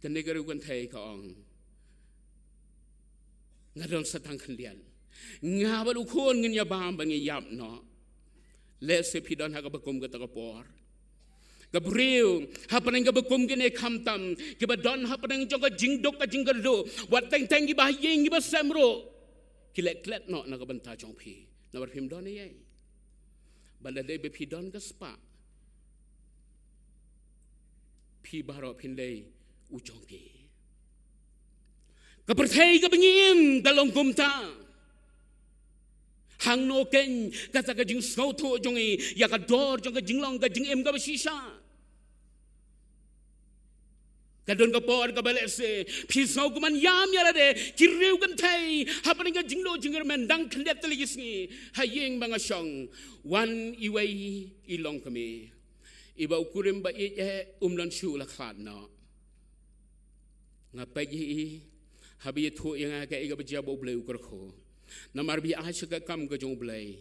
Kane ka riew kynthei ka ong, nga don sa tang khyndiat. Nga bad u khun ngin ïa bam ba ngi ïap noh. Lehse phi don ha kaba kum kata ka por. Ka briew hapdeng kaba kum kine khamtam, kiba don hapdeng jong ka jingduk ka jingkyrduh, wat teng teng kiba ha ïing kiba sem ruh, ki leh klet noh na ka bynta jong phi. Namar phim don ei ei. Bad lada dei ba phi don ka spah, phi baroh phin dei u jong ki. Ka pyrthei kaba ngi im ka long kumta. Hangno keiñ kata ka jingsngewthuh jong ngi ïa ka dor jong ka jinglong ka jingim kaba shisha? Ka don ka por kaba lehse phi sngew kumne ïam ïa lade, ki riew kynthei hapdeng ka jingduh jingkyrmen, dang khyndiat tylli ki sngi ha ïing ba nga shong, wan iwei i longkmie, iba u kurim ba ïeit eh um don shuh, la khlad noh. Nga peit ïa i, haba i ïathuh ïa nga kaei kaba jia bad U Blei u kyrkhu. Namar ba i ai sha ka kam ka jong U Blei,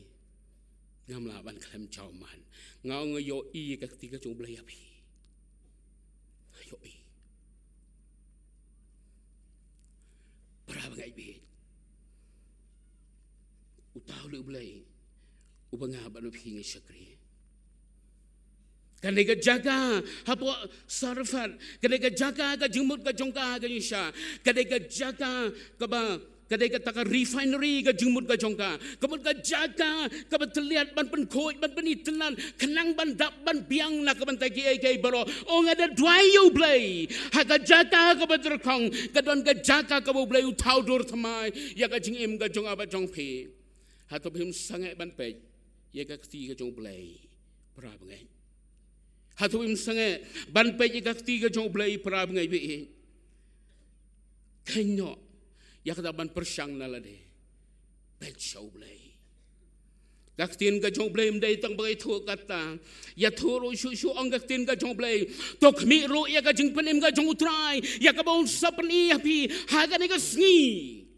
ngam lah ban khlem jaw man. Nga ong, nga ïohi ïa ka kti ka jong U Blei ïa phi. Nga ïohi. Para bangeit, uta u leh U Blei uba nga bad ma phi ngi shakri. Kane ka jaka hapoh Zarephath, kane ka jaka ka jingmut ka jong ka, ka jingshisha, kane ka jaka kaba, kane kata ka refinery ka jingmut ka jong ka, ka mut ka jaka kaba tylliat ban pynkhuid, ban pynitynnad, khnang ban dap ban biang na ka bynta kiei kiei baroh. Ong, nga da duwai ïa U Blei, ha ka jaka kaba tyrkhong ka don ka jaka kaba U Blei u thaw dur thymmai ïa ka jingim ka jong nga bad jong phi. Hato phim sangeh ban peit ïa ka kti ka jong U Blei, para bangeit? Hato phim sangeh ban peit ïa ka kti ka jong U Blei, para bangeit? Bad kheiñ noh ïa kata ban pyrshang na lade, peit sha U Blei. Ka ktien ka jong U Blei ym dei tang ba ka ïathuh kata. Ïathuh ruh shuh shuh, ong ka ktien ka jong U Blei, to khmih ruh ïa ka jingpynim ka jong U Trai, ïa kaba un sa pyni ha phi ha kane ka sngi.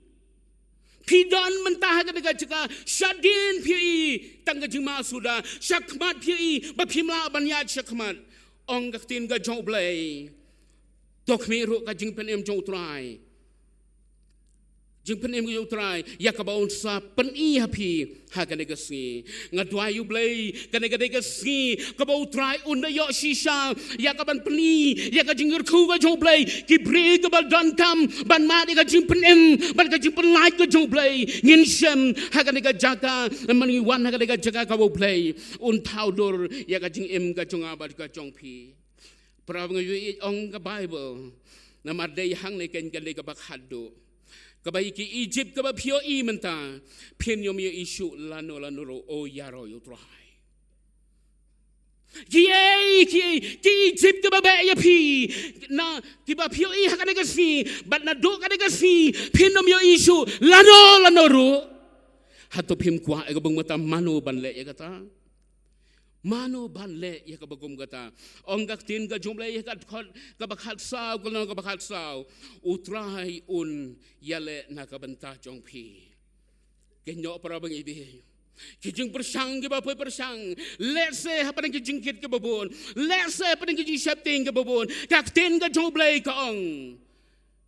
Phi don mynta ha kane ka jaka, shadien phi ïohi tang ka jingma suda, shakhmat phi ïohi ba phim lah ban ïaid shakhmat. Ong ka ktien ka jong U Blei, to khmih ruh ka jingpynim jong U Trai, jingpynim jong U Trai, ïa kaba un sa pyni ha phi ha kane ka sngi. Nga duwai ïa U Blei, kane ka dei ka sngi kaba U Trai un da ïoh shisha ïa ka ban pyni ïa ka jingkyrkhu ka jong U Blei. Ki briew kiba donkam ban mad ïa ka jingpynim bad ka jingpynlait ka jong U Blei, ngin shem ha kane ka jaka, mynta ngi wan ha kane ka jaka kaba U Blei un thaw dur ïa ka jingim ka jong nga bad ka jong phi. Para bangeit, ong ka Baibl, namar dei hangne keiñ ka dei kaba khadduh, kaba ïa ki Ijipt kaba phi ïohi mynta, phin ym ïohi shuh lano lano ruh, o ïaroh ïa U Trai. Kiei, kiei, ki Ijipt kiba beh ïa phi, na kiba phi ïohi ha kane ka sngi, bad naduh kane ka sngi phin ym ïohi shuh lano lano ruh. Hato phim kwah ïa kaba kum kata? Mano ban leh ïa kata? Mano ban leh ïa kaba kum kata? Ong ka ktien ka jong U Blei ha ka dkhot kaba khatsaw, ka lynnong kaba khatsaw, U Trai un ïaleh na ka bynta jong phi. Kheiñ noh, para bangeit, Ki jingpyrshang kiba poi pyrshang. Lehse hapdeng ki jingkit kiba bun. Lehse hapdeng ki jingsheptieng kiba bun. Ka ktien ka jong U Blei ka ong,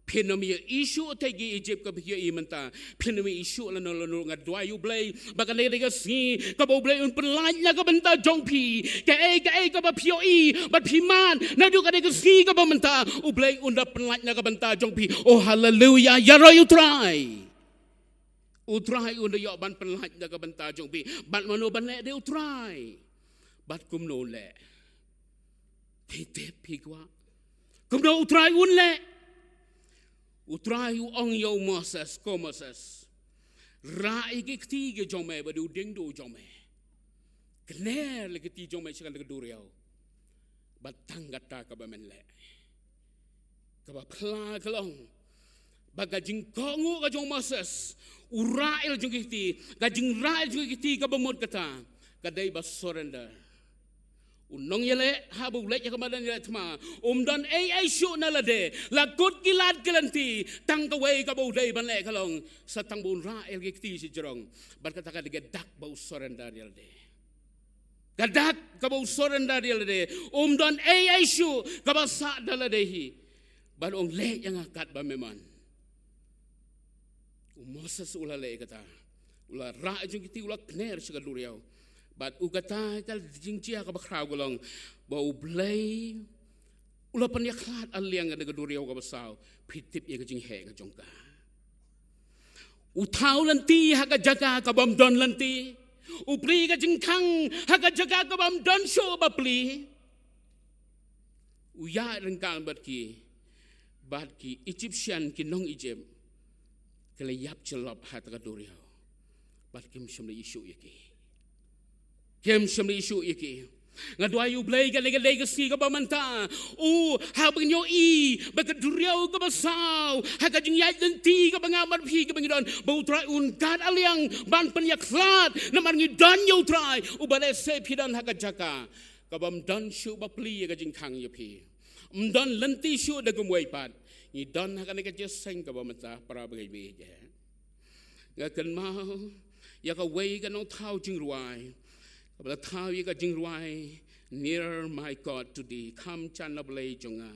phin ym ïohi shuh ïa ki Egypt kaba phi ïohi mynta. Phin ym ïohi shuh lano lano. Nga duwai U Blei ba kane ka sngi kaba U Blei un pynlait na ka bynta jong phi. Kaei kaei kaba phi ïohi bad phi mad naduh kane ka sngi kaba mynta, U Blei un da pynlait na ka bynta jong phi. Oh haleluya, ïaroh ïa U Trai. U Trai un da ïoh ban pynlait na ka bynta jong phi. Bad mano ban leh de U Trai? Bad kumno leh? Phi tip phi kwah kumno U Trai un leh? U Trai u ong ïa u Moses, ko Moses, rah ïa ki kti ki jong me bad u dieng duh jong me. Kner la ki kti jong me sha ka duriaw. Bad tang kata kaba men leh. Kaba phylla ka long ba ka jingkohnguh ka jong u Moses, u rah ïa la jong ki kti, ka jingrah ïa la jong ki kti kaba mut kata ka dei ba surrender. U nongïaleh haba u leit ïa ka madan ïaleh thma, um don ei ei shuh na lade, la kut ki lad ki lynti, tang kawei kaba u dei ban leh ka long sa tang ba un rah ïa la ki kti shajrong. Bad kata ka dei ka dak ba u surrender ïa lade. Ka dak kaba u surrender ïa lade. Um don ei ei shuh kaba sah da lade hi. Bad ong, leh ïa nga katba me mon. U Moses u la leh kata. U la rah jong ki kti, u la kner sha ka duriaw. Bad u kata ka jingjia kaba khraw ka long ba U Blei u la pynïakhlad aliang na ka duriaw kaba saw. Phi tip ïa ka jingheh ka jong ka. U thaw lynti ha ka jaka kabym don lynti. U plie ka jingkhang ha ka jaka kabym don shuh ba plie. U ïaid ryngkat bad ki, bad ki Egyptian, ki nong Egypt ki la ïap jyllop ha ta ka duriaw. Bad kim shym la ïohi shuh ïa ki. Kim shym la ïohi shuh ïa ki. Nga duwai U Blei kane ka dei ka sngi kaba mynta, u, haba ngi ïohi ba ka duriaw kaba saw ha ka jingïaid lynti kaba nga bad phi kaba ngi don, ba U Trai un kat aliang ban pynïakhlad. Namar ngi don ïa U Trai uba leh se phi don ha ka jaka kabym don shuh ba plie ïa ka jingkhang ïa phi. Ym don lynti shuh da kumwei pat. Ngi don ha kane ka jingïaseng kaba mynta, para bangeit. Nga kynmaw ïa kawei ka nongthaw jingrwai kaba la thaw ïa ka jingrwai Nearer My God to Thee, Kham Jan A Blei jong nga.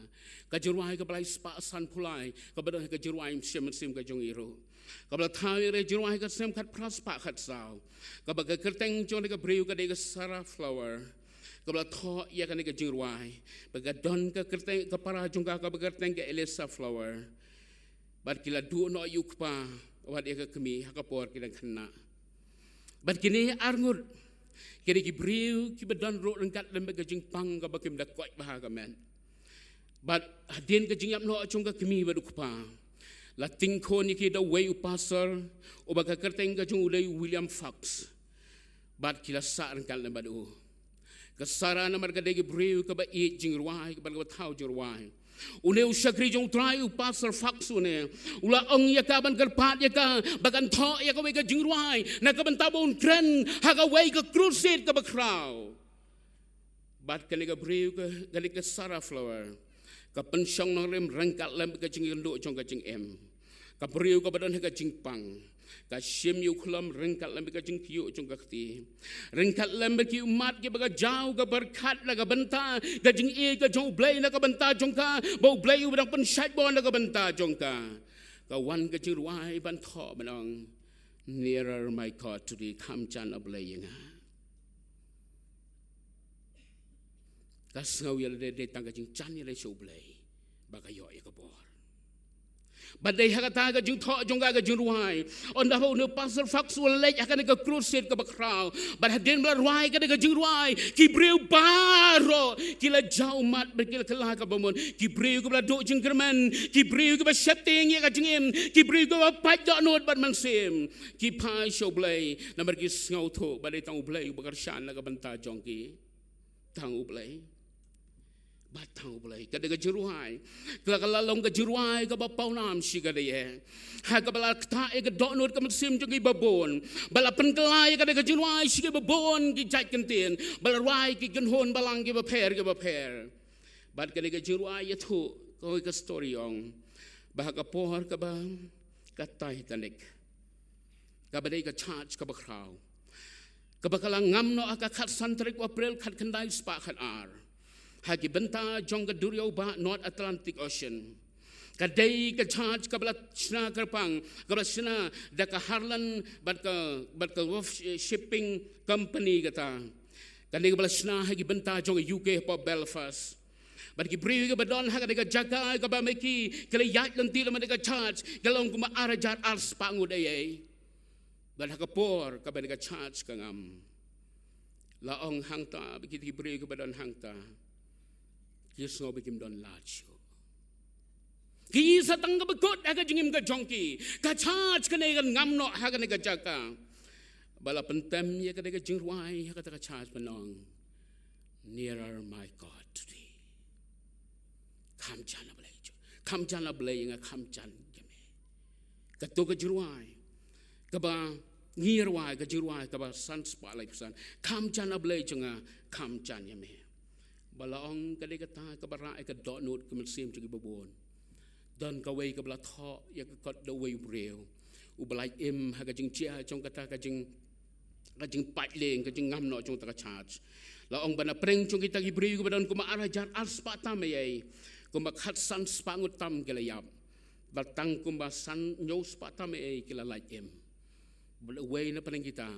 Ka jingrwai kaba lai spah sanphew lai, kaba don ha ka jingrwai Mynsiem Mynsiem ka jong i ruh. Kaba la thaw ïa ka jingrwai ha ka snem khatphra spah khatsaw. Kaba ka kyrteng jong ka briew ka dei ka Sarah Flower. Kaba la thoh ïa kane ka jingrwai. Ba ka don ka kyrteng, ka para jong ka kaba kyrteng ka Elisa Flower. Bad ki la duh noh ïa u kpa bad ïa ka kmie ha ka por ki dang khynnah. Bad kine arngut ki dei ki briew kiba don ruh ryngkat lem bad ka jingpang kaba kim da koit bha ha ka met. Bad hadien ka jingïap noh jong ka kmie bad u kpa, la tyngkhun ïa ki da uwei u pastor uba ka kyrteng ka jong u dei u William Fox. Bad ki la sah ryngkat lem bad u. Ka Sarah namar ka dei ka briew kaba ïeit jingrwai, kaba, kaba thaw jingrwai. Une u shakri jong U Trai, u Pastor Fox une, u la ong ïa ka ban kyrpad ïa ka ba kan thoh ïa kawei ka jingrwai na ka bynta ba un kren ha kawei ka crusade kaba khraw. Bad kane ka briew ka, kane ka Sarah Flower, ka pynshong nongrim ryngkat lem ka jingïakynduh jong ka jingim. Ka briew kaba don ha ka jingpang, ka shim ïa u khlem ryngkat lem ka jingkyiuh jong ka kti. Ryngkat lem ki ummat kiba ka jaw ka pyrkhat na ka bynta ka jingïeit ka jong U Blei, na ka bynta jong ka, ba U Blei u dang pynshait bor na ka bynta jong ka. Ka wan ka jingrwai ban thoh ban ong, Nearer My God to Thee, Kham Jan A Blei ïa nga. Ka sngew ïa lade dei tang ka jingjan ïa lade sha U Blei ba ka ïoh ïa ka bor. Bad dei ha kata ka jingthoh jong ka, ka jingrwai, ynda ba une u Pastor Fox u la leit ha kane ka crusade kaba khraw, bad hadien ba la rwai kane ka jingrwai, ki briew baroh ki la jaw ummat bad ki la kylla kaba mut. Ki briew kiba la duh jingkyrmen, ki briew kiba sheptieng ïa ka jingim, ki briew kiba pait dohnud bad mynsiem, ki phai sha U Blei namar ki sngewthuh ba dei tang U Blei uba kyrshan na ka bynta jong ki. Tang U Blei. Bad tang U Blei. Ka dei ka jingrwai, ka la, ka la long ka jingrwai kaba pawnam shikatdei, ha kaba la ktah ïa ka dohnud ka mynsiem jong ki babun. Ba la pynkylla ïa ka dei ka jingrwai sha ki babun ki jait kyntien, ba la rwai ki kynhun balang kiba pher kiba pher. Bad ka dei ka jingrwai ïathuh, kawei ka story ong ba ha ka por kaba ka Titanic, kaba dei ka jahaj kaba khraw, kaba ka la ngam noh ha ka khatsan tarik u April khatkhyndai spah khatar, ha ki bynta jong ka duriaw ba North Atlantic Ocean. Ka dei ka jahaj kaba la shna kyrpang, kaba la shna da ka Harland bad ka, bad ka Wolf Shipping Company kata. Kane kaba la shna ha ki bynta jong ka U K hapoh Belfast. Bad ki briew kiba don ha kane ka jaka kaba ma ki ki la ïaid lynti lem bad ka jahaj, ka la long kumba ar hajar ar spah ngut eiei. Bad ha ka por kaba kane ka jahaj ka ngam, la ong hangta ba ki briew kiba don hangta ki sngew ba kim don lad shuh. Ki sa tang kaba kut ha ka jingim ka jong ki. Ka jahaj kane kan ngam noh ha kane ka jaka. Ba la pyntem ïa kane ka jingrwai ha kata ka jahaj ban ong, "Nearer, my God, to thee." Kham jan, a Blei jong, kham jan, a Blei jong nga, kham jan ïa me. Kato ka jingrwai kaba ngi rwai, ka jingrwai kaba san spah laiphew san. "Kham jan, a Blei jong nga, kham jan ïa me." Ba la ong ka dei kata kaba rah ïa ka dohnud ka mynsiem jong kiba bun. Don kawei kaba la thoh ïa ka kot da uwei u briew uba la im ha ka jingjia jong kata ka jing, ka jingpait lieng, ka jingngam noh jong kata ka jahaj. La ong ba na pdeng jong kita ki briew kiba don kumba ar hajar ar spah tam eiei, kumba khatsan spah ngut tam ki la ïap. Bad tang kumba san hynñiew spah tam eiei ki la lait im. Bad uwei na pdeng kita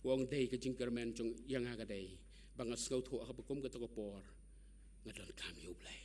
u ong, "Dei ka jingkyrmen jong, ïa nga ka dei ba nga sngewthuh ha kaba kum kata ka por nga donkam ïa u Blei.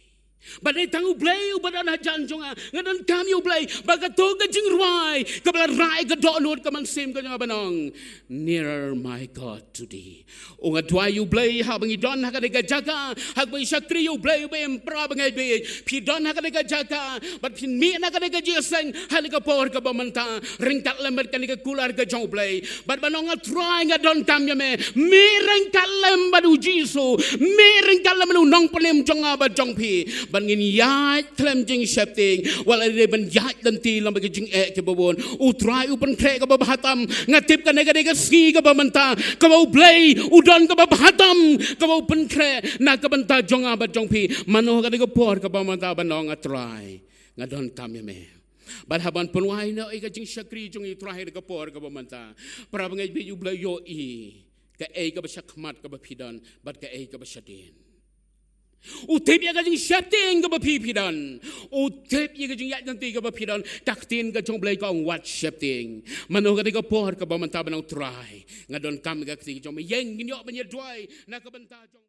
Ba dei tang u Blei uba don hajan jong nga, nga donkam ïa u Blei." Ba kato ka jingrwai kaba la rah ïa ka dohnud ka mynsiem ka jong nga ban ong, "Nearer, my God, to thee." U nga duwai ïa u Blei haba ngi don ha kane ka jaka, haba ngi shakri ïa u Blei uba im, para bangeit, phi don ha kane ka jaka bad phi mih na kane ka jingïaseng ha kane ka por kaba mynta, ryngkat lem bad kane ka kular ka jong u Blei. Bad ban ong, "A Trai, nga donkam ïa me." Mih ryngkat lem bad u Jisu, mih ryngkat lem bad u Nongpynim jong nga bad jong phi. Bad ngin ïaid khlem jingsheptieng, wat la dei ban ïaid lynti lem bad ki jingeh kiba bun. U Trai u pynkhreh kaba bha tam. Nga tip kane ka dei ka sngi kaba mynta kaba u Blei u don kaba bha tam, kaba u pynkhreh na ka bynta jong nga bad jong phi. Mano ha kane ka por kaba mynta ban ong, "A Trai, nga donkam ïa me." Bad haba ngi pynwai noh ïa ka jingshakri jong ngi, Trai, ha kane ka por kaba mynta, para bangeit, ba u Blei u ïohi kaei kaba shakhmat kaba phi don bad kaei kaba shadien. U tip ïa ka jingsheptieng kaba phi, phi don. U tip ïa ka jingïaid lynti kaba phi don. Ka ktien ka jong u Blei ka ong, "Wat sheptieng." Mano ha kane ka por kaba mynta ban ong, "Trai, nga donkam ïa ka kti ka jong me." Ïeng ngin ïoh ban ïa duwai na ka bynta jong